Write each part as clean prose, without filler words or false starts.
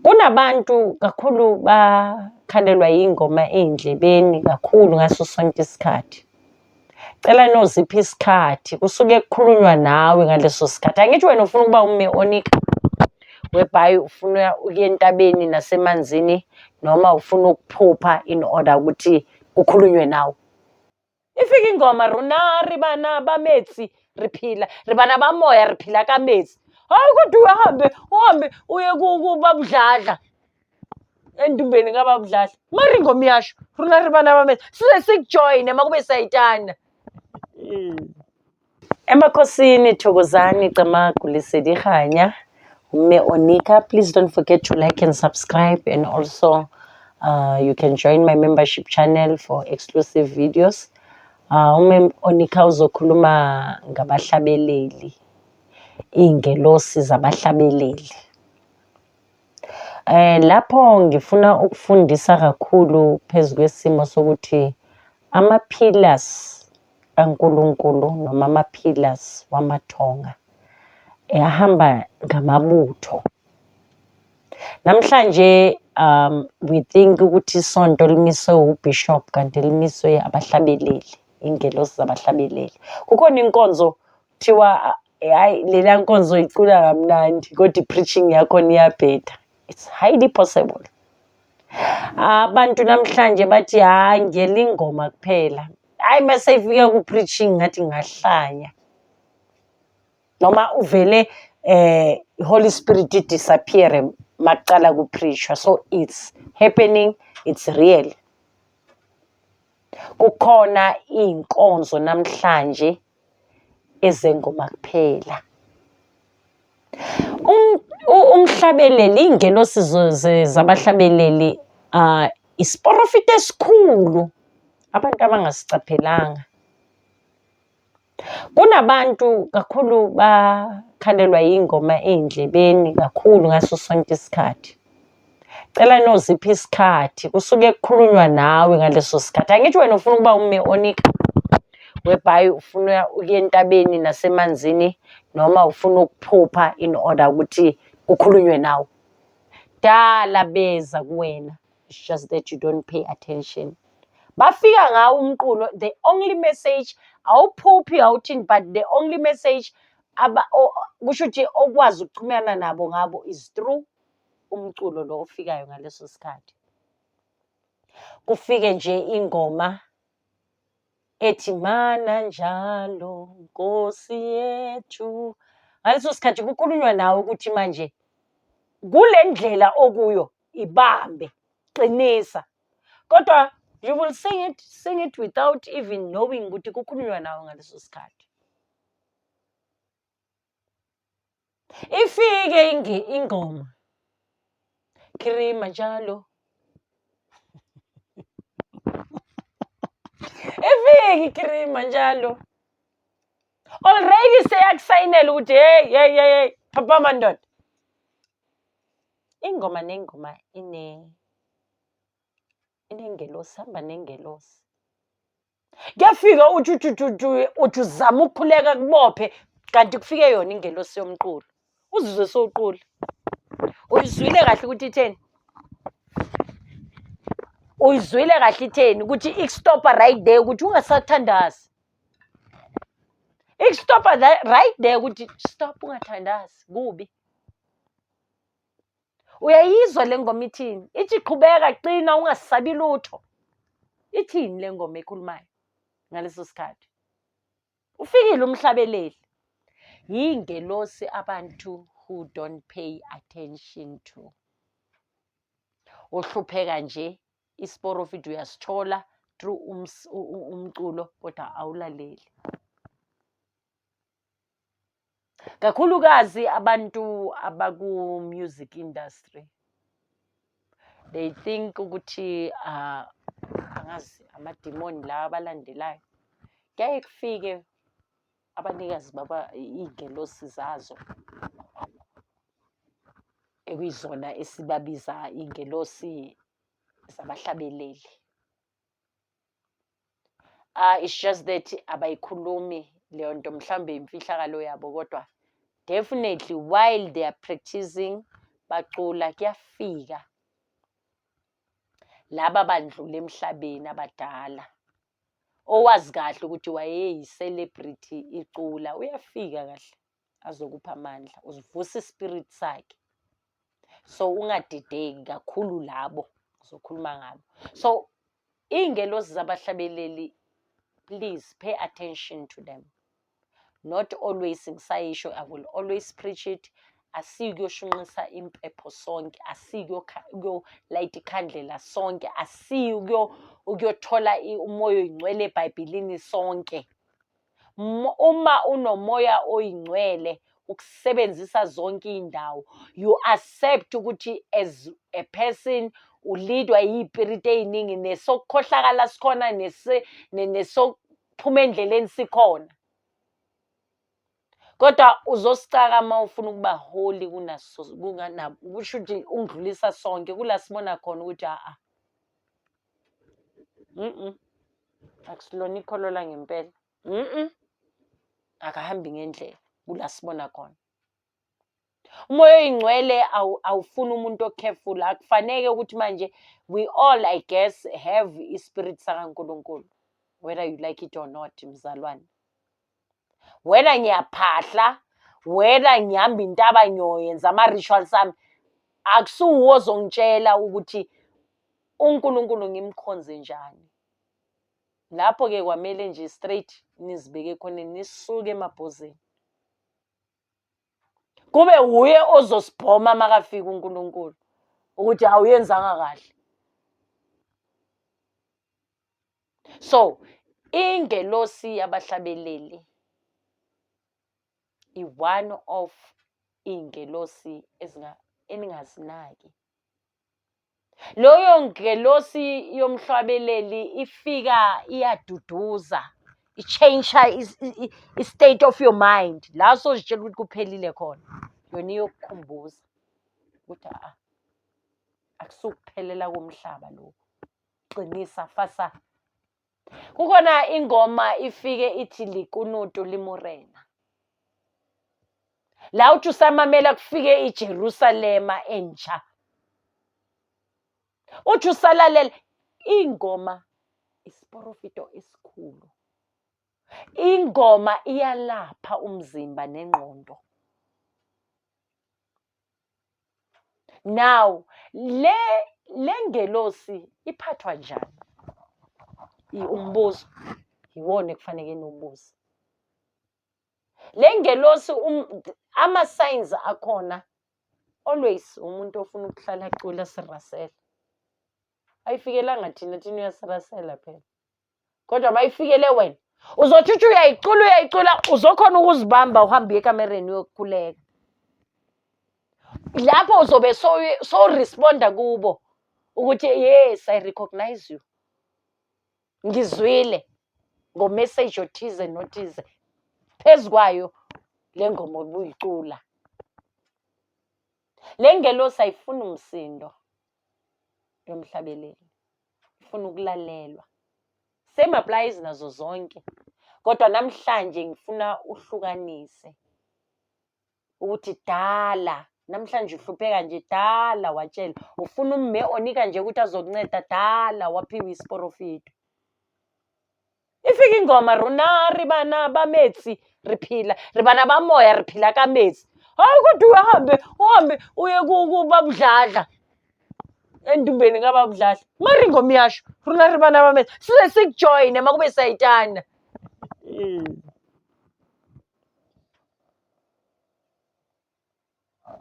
Kunabantu kakhulu bakhalelwa yingoma ey'ndlebeni kakhulu ngaso sonke isikhathi. Cela nozipha isikhathi kusuke kukhulunywa nawe ngaleso sikhathi. Angithi wena ufuna ukuba umme onika whereby ufuna ukuya entabeni nasemanzini noma ufuna ukuphupha in order ukuthi kukhulunywe nawe. Ifika ingoma rona re bana ba metsi re phila re bana ba moya re phila ka metsi. Hayi kodwa uhambe uhambe uye kubabudladla endumbeni kababudladla. Mara ingoma iyasho rona re bana ba metsi size sikujoyine makube sayitana. Emakhosini Thokozani Camagu Lesedi Kganya Mme Onika. Please don't forget to like and subscribe, and also you can join my membership channel for exclusive videos. Umme Onika uzokhuluma ngabahlabeleli, iy'ngelosi zabahlabeleli. Lapho ngifuna ukufundisa kakhulu phezu kwesimo sokuthi ama-pillars kaNkulunkulu noma ama-pillars wamathonga ahamba ngamabutho. Namhlanje we think ukuthi isonto limiswe uBishop kanti limiswe abahlabeleli, iy'ngelosi zabahlabeleli. Kukhona inkonzo kuthiwa hhayi leliya nkonzo icula kamnandi kodwa i-preaching yakhona iyabheda. It's highly possible. Abantu namhlanje bathi hhayi ngiyela ingoma kuphela. Hhayi mase ifika ku-preaching ngathi ngahlanya. Noma uvele Holy Spirit i-disappear makucala ku-preach-wa. So it's happening, it's real. Kukhona iy'nkonzo namhlanje ezengoma kuphela. Umhlabeleli, iy'ngelosi zabahlabeleli isiporofito esikhulu abantu abangasicaphelanga. Kunabantu kakhulu bakhalelwa yingoma ey'ndlebeni kakhulu ngaso sonke isikhathi. Cela nozipha isikhathi kusuke kukhulunywa nawe ngaleso sikhathi. Angithi wena ufuna ukuba umme onika whereby ufuna ukuya entabeni nasemanzini noma ufuna ukuphupha in order ukuthi kukhulunywe nawe. Dala beza kuwena, it's just that you don't pay attention. Bafika ngawo umculo, the only message awuphuphi awuthini, but the only message kusho ukuthi okwazi ukuxhumana nabo ngabo is through umculo lo ofikayo ngaleso sikhathi. Kufike nje ingoma ethi mana njalo Nkosi yethu. Ngaleso sikhathi kukhulunywa nawe ukuthi manje kule ndlela okuyo ibambe, qinisa. Kodwa you will sing it without even knowing ukuthi kukhulunywa nawe ngaleso sikhathi. Ifike ingoma Kilimanjaro, ifike Kilimanjaro already seyakusayinela ukuthi hey hey hey hey phaphama ndoda. Ingoma nengoma inengelosi, hamba nengelosi. Kuyafika uthi uthi uthi uthi uthi uzama ukukhuleka kubophe kanti kufike yona ingelosi yomqulu. Uzizwe sowuqula. Uyizwile kahle ukuthi itheni? Uyizwile kahle itheni ukuthi ikustopa right there ukuthi ungasathandazi. Ikustopa right there ukuthi stop ungathandazi kubi. Uyayizwa le ngoma ithini? Ithi qhubeka qina ungasabi lutho. Ithini le ngoma ekhulumayo ngaleso sikhathi? Ufikile umhlabeleli. Yingelosi abantu who don't pay attention to. Uhlupheka nje isiporofidi uyasithola through umculo kodwa awulaleli. Kakhulukazi abantu abaku-music industry, they think ukuthi angazi amadimoni lawa abalandelayo. Kuyaye kufike abanikazi baba iy'ngelosi zazo ekuyizona esibabiza iy'ngelosi zabahlabeleli. It's just that abayikhulumi leyo nto, mhlawumbe imfihlakalo yabo, kodwa definitely while they are practicing bacula, kuyafika laba bandlula emhlabeni abadala, owazi kahle ukuthi wayeyi-celebrity icula, uyafika kahle azokupha amandla, uzivusa i-spirit sakhe. So ungadideki kakhulu labo ngizokhuluma ngabo. So iy'ngelosi zabahlabeleli, please pay attention to them. Not always ngisayisho, I will always preach it. Asiyi kuyoshunqisa impepho sonke, asiyi kuyolayita ikhandlela sonke, asiyi ukuyothola umoya oyingcwele eBhayibhelini sonke. Uma unomoya oyingcwele ukusebenzisa zonke iy'ndawo, you accept ukuthi as a person ulidwa iy'piriti ey'ningi, nesokukhohlakala sikhona, nesokuphuma endleleni sikhona. Kodwa uzosicaka uma ufuna ukuba holy kunaso, kusho ukuthi ungidlulisa sonke kula sibona khona ukuthi a-a, akusilona ikholo langempela, akahambi ngendlela, kula sibona khona. Umoya oyingcwele awufuni umuntu o-careful, akufaneke ukuthi manje we all, I guess, have i-spirit sakaNkulunkulu, whether you like it or not, mzalwane. Whether ngiyaphahla, whether ngihamba intaba ngiyoyenza ama-rituals ami, akusuwo ozongitshela ukuthi uNkulunkulu ngimkhonze njani. Lapho-ke kwamele nje straight nizibeke ekhoneni, nisuke emabhozeni. Kube wuye ozosibhoma makafika uNkulunkulu ukuthi awuyenzanga kahle. So ingelosi yabahlabeleli i-one of iy'ngelosi eningazinaki. Loyo ngelosi yomhlabeleli ifika iyaduduza, i-change i-state of your mind. La sozitshela ukuthi kuphelile khona, yona iyokukhumbuza ukuthi a akusukuphelela komhlaba lokhu. Qinisa, fasa. Kukhona ingoma ifike ithi likunutu limurena. La uthi usamamela kufike iJerusalema entsha. Uthi usalalela ingoma, isiporofito esikhulu. Ingoma iyalapha umzimba nengqondo. Now le ngelosi iphathwa njani? Umbuzo iwona ekufanele niwubuze. Le ngelosi ama-signs akhona always umuntu ofuna ukuhlala acula sirasela. Ayifikelanga thina, thina uyasirasela phela. Kodwa mayifikele wena uzothi uthi uyayicula, uyayicula, uzokhona ukuzibamba uhambe uye ekamereni uyokhuleka. Lapho uzobe so-responda kubo ukuthi yes, I recognize you. Ngizwile ngo-message othize nothize phezu kwayo le ngoma obuyicula. Le ngelosi ayifuni umsindo yomhlabeleli, ifuna ukulalelwa. Same applies nazo zonke, kodwa namhlanje ngifuna uhlukanise ukuthi dala namhlanje uhlupheka nje, dala watshela ufuna umme onika nje ukuthi azokunceda, dala waphiwa isiporofito. Ifika ingoma, rona re bana ba metsi, re phila re bana ba moya, re phila ka metsi. Hayi, kodwa uhambe uhambe uye kubabudladla, endumbeni kababudladla, mara ingoma iyasho rona re bana ba metsi, size sikujoyine makube sayitana.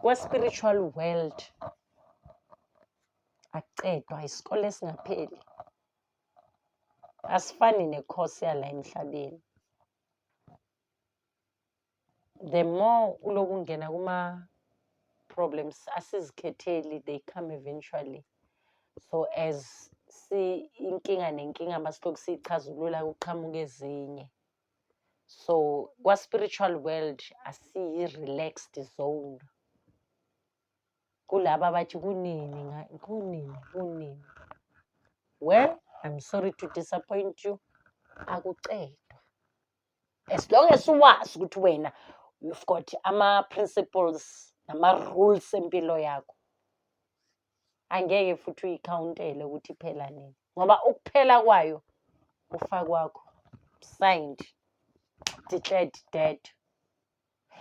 Kwa-spiritual world akucedwa, isikole esingapheli, asifani nekhosi yala emhlabeni. The more uloku ungena kuma-problems, asizikhetheli, they come eventually. So as si inkinga nenkinga masilokhu siyichazulula, kuqhamuka ezinye. So kwa-spiritual world asiyi-relaxed zone. Kulaba abathi kunini, kunini, kunini. Well, I'm sorry to disappoint you, akucedwa. As long as uwazi ukuthi wena you've got ama-principles nama-rules empilo yakho. Angeke futhi uyikhawuntele ukuthi iphela nini ngoba ukuphela kwayo kufa kwakho, signed, declared dead.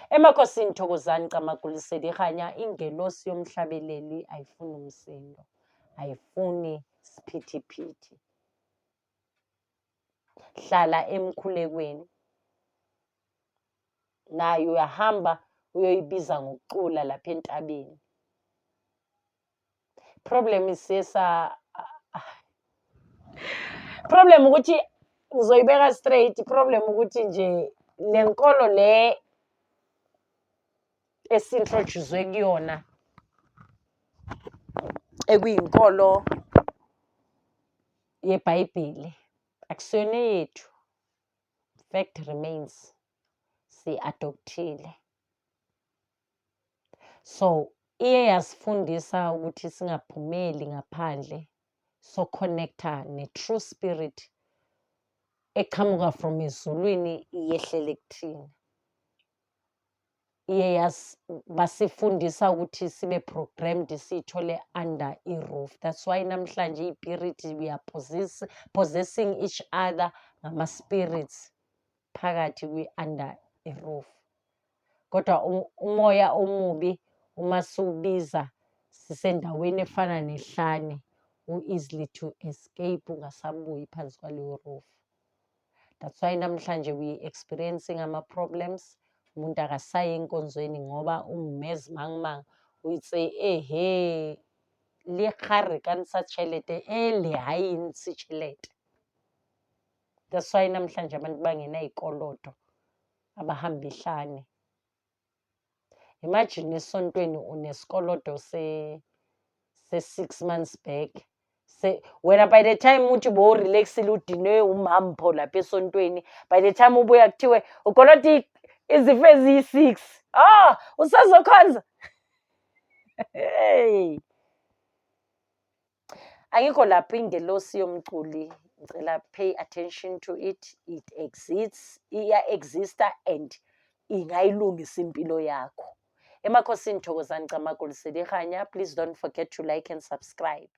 Emakhosini Thokozani Camaguliseli Ihanya ingelosi yomhlabeleli ayifuni umsindo, ayifuni siphithiphithi. Hlala emkhulekweni. Nayo uyahamba uyoyibiza ngokucula lapha entabeni. Problem siye sa problem ukuthi ngizoyibeka straight, problem ukuthi nje le nkolo le esi-introduce kuyona ekuyinkolo yeBhayibheli akusiyona eyethu. Fact remains, si-adoptile. So iye yasifundisa ukuthi singaphumeli ngaphandle, so connecta ne-true spirit eqhamuka from ezulwini iyehlele kuthina. Iye basifundisa ukuthi sibe programmed siyithole under i-roof. That's why namhlanje iy'pirit we are possessing each other ngama-spirits phakathi kwi-under i-roof. Kodwa umoya omubi uma siwubiza sisendaweni efana nehlane, u-easily to escape ungasabuyi phansi kwaleyo roof. That's why namhlanje we experiencing ama-problems. Umuntu akasayi enkonzweni ngoba ummezimangimang o itse ehe le ga re ka ntsha tšhelete ele ha e ntshe tšhelete. That's why namhlanje abantu bangenay'koloto abahamba ihlane. Imagine esontweni unesikoloto se-6 months back. Se, wena by the time uthi bowurelaxile udinwe umampho lapha esontweni, by the time ubuya kuthiwe ukolota izifo eziyi-6. Ah, usazokhonza? Hey. Angikho lapho ingelosi yomculi, ngicela pay attention to it. It exists, iya-exista and ingayilungisa impilo yakho. Emakhosini Thokozani Camaguliseli Ihanya. Please don't forget to like and subscribe.